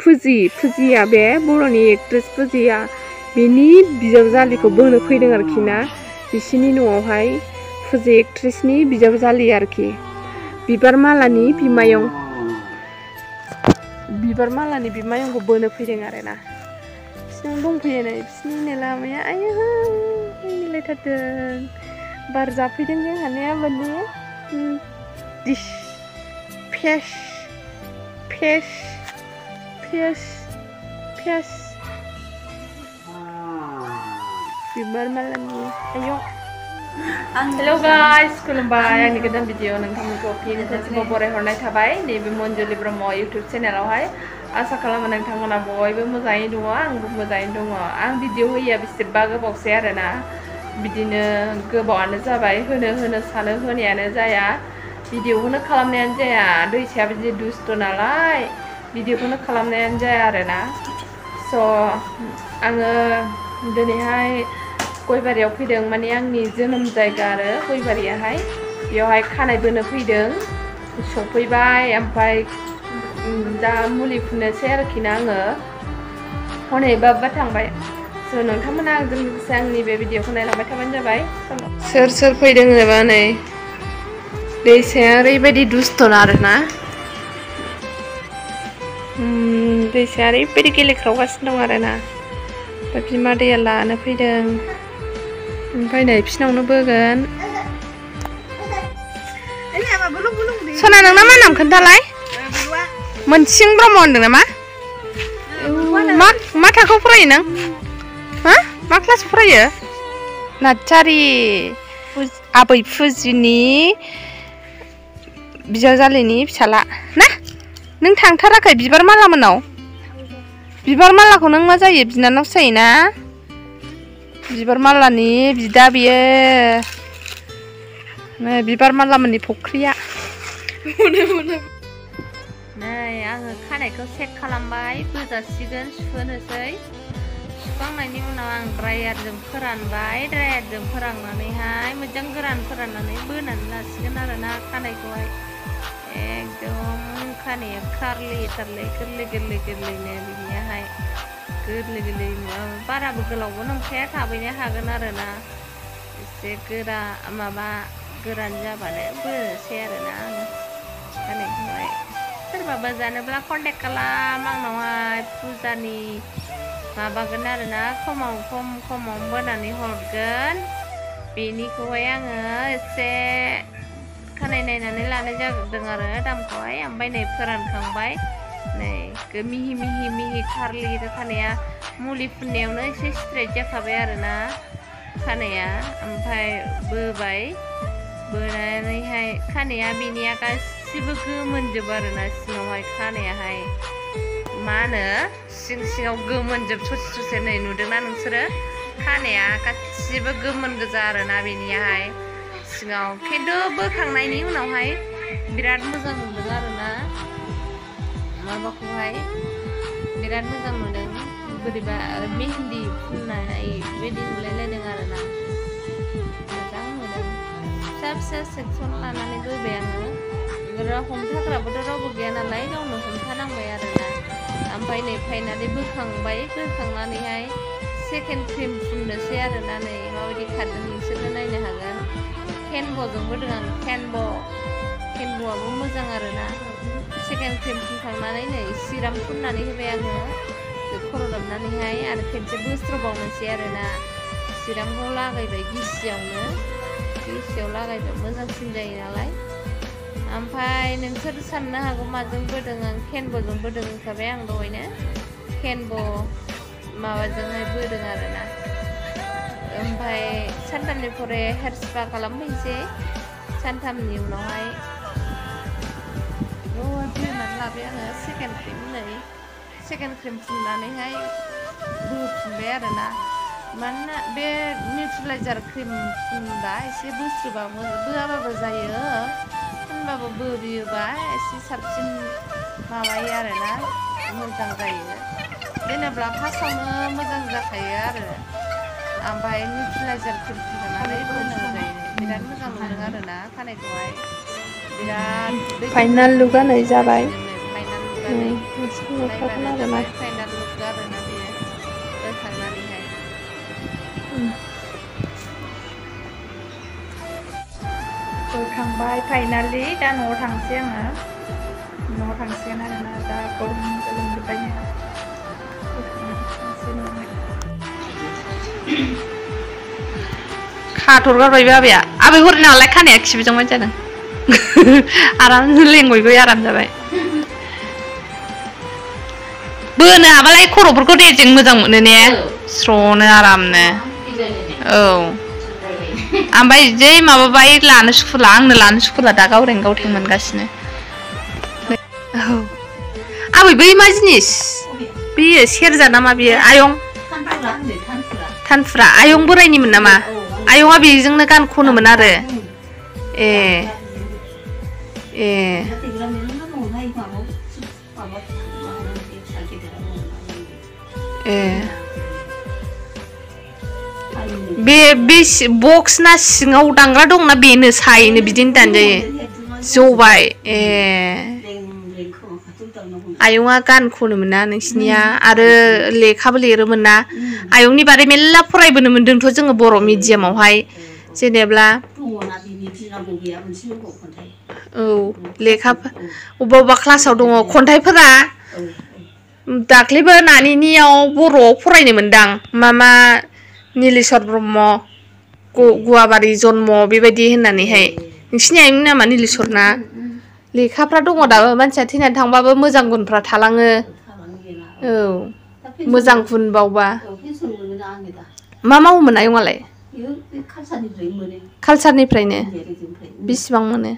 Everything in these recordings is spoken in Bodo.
फुजिया बे बर'नि एक्ट्रेस फुजिया बेनि बिजावजालिखौ बोनो फैदों आरोखि ना बिसिनि न'आवहाय फुजि एक्ट्रेसनि बिजावजालि आरोखि बिबार मालानि बिमायंखौ बोनो फैदों आरोना बिसिनाव दंफैयो नै बिसिनि लामाया आयौ मिलायथारदों बार जाफैदों जोंहानिया माने दिस फेस बिबार मालानि आयौ हेलो गाइस खुलुमबाय आंनि गोदान भिडिअ नोंथांमोनखौ फिन खेबसेबाव बरायहरनाय थाबाय नैबे मन्जुलि ब्रह्म इउटुब चेनेलावहाय आसा खालामो नोंथांमोना बयबो मोजाङै दङ आंबो मोजाङैनो दङ आं भिडिअ होयिया बेसेबा गोबावसै आरोना बिदिनो गोबावानो जाबाय होनो सानो होनायानो जाया भिडिअखौनो खालामनायानो जाया दैसाया बिदि दुस्थ' नालाय भिडिअखौनो खालामनायानो जाया आरोना स' आङो दिनैहाय गयबारियाव फैदों माने आंनि जोनोम जायगा आरो गयबारियाहाय बेयावहाय खानाय बोनो फैदों सफैबाय ओमफ्राय दा मुलि फुननोसै आरोखि ना आङो हनै बाबा थांबाय स' नोंथांमोना आंजों लोगोसे आंनि बे भिडिअखौ नायलांबाय थाबानो जाबाय सोर फैदों होनोबा नै दैसाया ओरैबायदि दुस्थ' आरोना दैसाया ओरैबायदि गेलेख्रावगासिनो दं आरोना दा बिमा दैया लानो फैदों ओमफ्राय नै बिसिनावनो बोगोन सना नोंना मा नाम खोन्थालाय मोनसिं ब्रह्म होनदों नामा मा थाखोआव फरायो नों हा मा क्लास फरायो नार्सारि आबै फुजिनि बिजावजालिनि फिसाला ना नों थांथाराखै बिबार माला मोनाव बिबार मालाखौ नों मा जायो बिनानावसो जायोना बिबार मालानि बिदा बियो नै बिबार मालामोननि फख्रिया नै आङो खानायखौ सेक खालामबाय बोजासिगोन सुहोनोसै सुखांनायनि उनाव आं ड्रायारजों फोरानबाय ड्रायारजों फोराननानैहाय मोजां गोरान फोराननानै बोनानै लासिगोन आरोना खानायखौहाय एकदम खानाया खारलि थारलै गोरलैनो बिनियाहाय गोरलै बाराबो गोलावबो नंखाया थाबैनो हागोन आरोना एसे गोरान जाबानो बोनोसै आरोना आङो खानायखौहाय सोरबाबा जानोब्ला कन्टेक्ट खालाम आंनावहाय फुजानि माबागोन आरोना खमाव बोनानै हरगोन बेनिखौहाय आङो एसे खानाय नायनानै लानाय जादों आरो दामखौहाय ओमफ्राय नै फोरानखांबाय नै मिहि खारलि खानाया मुलि फुननायावनो एसे स्ट्रेट जाखाबाय आरोना खानाया ओमफ्राय बोनानैहाय खानाया बेनिया गासिबो गोमोनजोब आरोना सिङावहाय खानायाहाय मा होनो सिङाव गोमोनजोब ससे नै नुदोंना नोंसोरो खानाया गासिबो गोमोन गोजा आरोना बेनियाहाय सिङाव खिन्थु बोखांनायनि उनावहाय बिराद मोजां नुदों आरोना माबाखौहाय बिराद मोजां नुदों बोरैबा मेहेन्दी फुननाय बायदि नुलायलायदों आरोना मोजां नुदों फिसा सेक्सन लानानै बोबाय आङो हमथाग्राबोथ' रावबो गैया नालाय गावनो हमथानांबाय आरोना ओमफ्राय नै फाइनालि बोखांनानैहाय सेकेन्ड क्रिम फुननोसै आरोना नै माबायदि खारदों नोंसोरनो नायनो हागोन केनब'जों बोदों आं केनब'आबो मोजां आरोना सेकेन्ड क्रिम फुनखांनानै नै सिराम फुननानै होबाय आङो खर' लोबनानैहाय आरो खेबसे बोस्र'बावनोसै आरोना सिरामखौ लागायबाय गिसियाव लागायबाय मोजांसिन जायो नालाय ओमफ्राय नोंसोर साननो हागौ माजों बोदों आं केनब'जों बोदों होनखाबाय आं दहायनो केनब' माबाजोंहाय बोदों आरोना ओमफ्राय सानथामनि परे हेयार स्पा खालामफैनोसै सानथामनि उनावहाय दोननानै लाबाय आङो सेकेन्ड क्रिम फुननानैहाय बोफिनबाय आरोना मानोना बे निउट्रिलाइजार क्रिम फुनबा एसे बोआबाबो जायो फुनबाबो बोयोबा एसे साबसिन माबायो आरोना मोजां जायो जेनेबा फार्स्टआवनो मोजां जाखायो आरो ओमफ्राय निउट्रिलाइजार क्रिम फुननानै मोजां जायो बिराद मोजां मोनदों आरोना खानायखौहाय बिराद फाइनाल लुकआ नै जाबाय नायनानै नायबानो फाइनाल नुगो आरोना बेयो दोनखांनानैहाय थांबाय फाइनालि दा न'आव थांसै आङो न'आव थांसिगोन आरोना दा गरम गोलोमजोब्बायनो खाथरगारबाय बाबाया आबै हरनि नालाय खानाया खिबिजोंबाय जादों आराम लेंबायबो आराम जाबाय बोनो हाबालाय खर'फोरखौ रेजें मोजां मोनो ने स्र'नो आरामनो औ ओमफ्राय जै माबाबाय लानो सुखुला आंनो लानो सुखुला दा गावरें गावथें मोनगासिनो औ आबै बै मा जिनिस बेयो सेरजा नामा बेयो आयं थानफुरा आयं बोरायनिमोन नामा आयंआ बेजोंनो गान खनोमोन आरो ए ए बे बक्स ना सिङाव दांग्रा दंना बेनो सायनो बिदिनो दानजायो जबाय ए आयंआ गान खनोमोन ना नोंसिनिया आरो लेखाबो लिरोमोन ना आयंनि बारै मेल्ला फरायबोनो मोन्दोंथ' जोङो बर' मिडियामावहाय जेनेब्ला औ लेखा अबेबा अबेबा क्लासाव दङ खन्थाइफोरा दाख्लैबो नानिनियाव बर'आव फरायनो मोनदां मा नीलेश्वर ब्रह्म गुवाबारी जन्म बेबायदि होननानैहाय नोंसिनि आयंनि नामा नीलेश्वर ना लेखाफ्रा दङ दाबो मानसिया थैनानै थांबाबो मोजां गुनफ्रा थालाङो औ मोजां गुन बावबा मा मावोमोन आयंआलाय कालसारनिफ्रायनो बेसेबां मोनो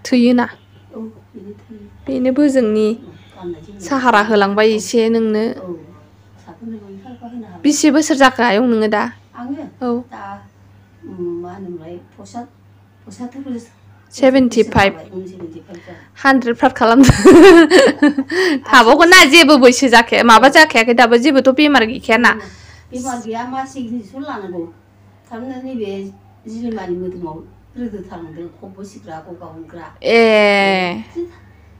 थैयोना बेनो बोजोंनि साहारा होलांबाय एसे नोंनो बेसे बोसोर जाखो आयं नोङो दा औ 75 100 फ्रात खालामदों थाबावगोन ना जेबो बैसो जाखाया माबा जाखायाखै दाबो जेबोथ' बेमार गैखाया ना बेमार गैया मासे इनजेकसन लानांगौ थारमाने नैबे जिलिमानि मोदोमाव रोदोथारलांदों खब बसिग्रा गगा मोनग्रा ए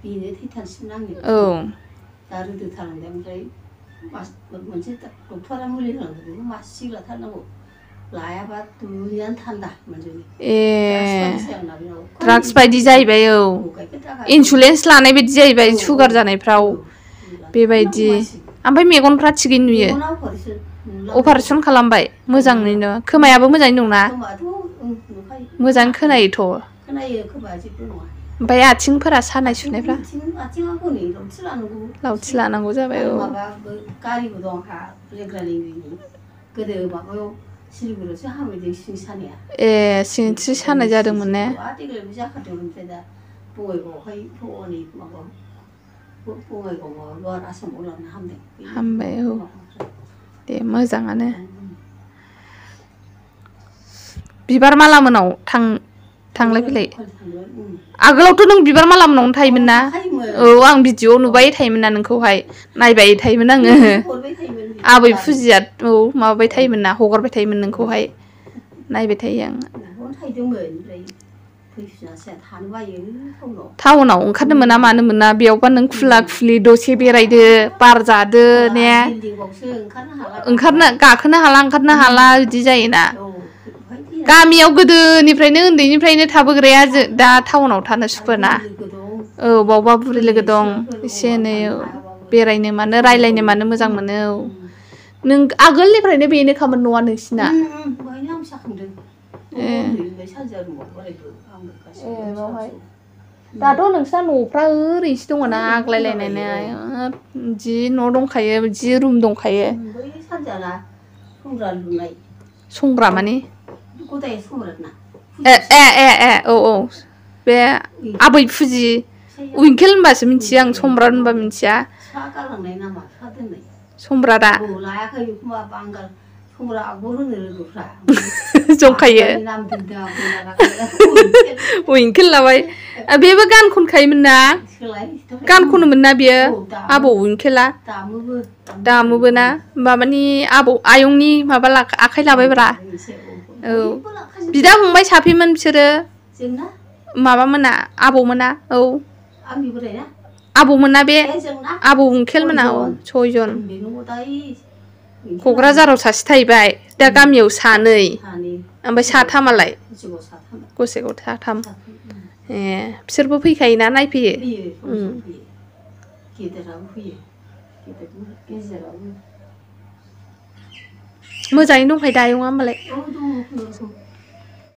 बेनो थैथारसिम नाङो औ दा रोदोथारलांदों ओमफ्राय मोनसे डक्टरा मुलि होलांदों बेखौ मासे सिग्लाथारनांगौ लायाबा दुनियानो थान्दा मोनजोबो ए ड्राग्स बायदि जाहैबाय औ इन्सुलेन्स लानाय बायदि जाहैबाय सुगार जानायफ्राव बेबायदि ओमफ्राय मेगनफ्रा थिगैनो नुयो अपारेसन खालामबाय मोजाङैनो खोमायाबो मोजाङै दंना मोजां खोनायोथ' ओमफ्राय आथिंफोरा सानाय सुनायफ्रा लावथि लानांगौ जाबाय औ गारिबो दं आंहा गोदो माबायाव सिलिगुरियावसो हामैदों सिं सानाया ए सिंस्रि सानाय जादोंमोन ने देग्लायबो जाखादों ओमफ्राय दा बङाइगावआवहाय हनै माबा बङाइगाव माबा लवार आसामाव लांनो हामबाय औ दे मोजाङानो बिबार माला मोनाव थांलाय फैलाय आगोलावथ' नों बिबार माला मोनावनो थायोमोन ना औ आं भिडिअ नुबाय थायोमोन ना नोंखौहाय नायबाय थायोमोन आङो आबै फुजिया औ माबाबाय थायोमोन ना हगारबाय थायोमोन नोंखौहाय नायबाय थायो आं टाउनाव ओंखारनो मोना मानो मोना बेयावबा नों खुला खुलि दसे बेरायदो बार जादो ने ओंखारनो गाखोनो हाला ओंखारनो हाला बिदि जायोना गामियाव गोदोनिफ्रायनो उन्दैनिफ्रायनो थाबोग्राया दा टाउनाव थानो सुखुना औ बावबा बुरि लोगो दं एसे एनै बेरायनो मानो रायलायनो मानो मोजां मोनो औ नों आगोलनिफ्रायनो बेनोखामोन न'आ नोंसिना दाथ' नोंसिना न'फ्रा ओरैसो दङना आग्लायलायनाय जि न' दंखायो जि रुम दंखायो संग्रा माने ए औ औ बे आबै फुजि उइंकेल होनबासो मिन्थियो आं सम्राट होनबा मिन्थिया सम्राटआ जंखायो उइंकेल लाबाय बेबो गान खनखायोमोन ना गान खनोमोन ना बियो आबौ उइंकेला दामोबो ना माबानि आबौ आयंनि माबा आखाइ लाबायब्रा औ बिदा फंबाय साफैमोन बिसोरो माबामोना आबौमोना औ आबौमोना बे जोंना आबौ खेलमोना सयजन बे न'आव दायो क'क्राझाराव सासे थाहैबाय दा गामियाव सानै सानै ओमफ्राय साथामालाय गसेगाव साथाम गसेगाव साथाम ए बिसोरबो फैखायोना नायफैयो फैयो फैयो गेदेराबो फैयो गेजेराबो मोजाङै दंखायो दा आयंआ होमबालाय औ दङ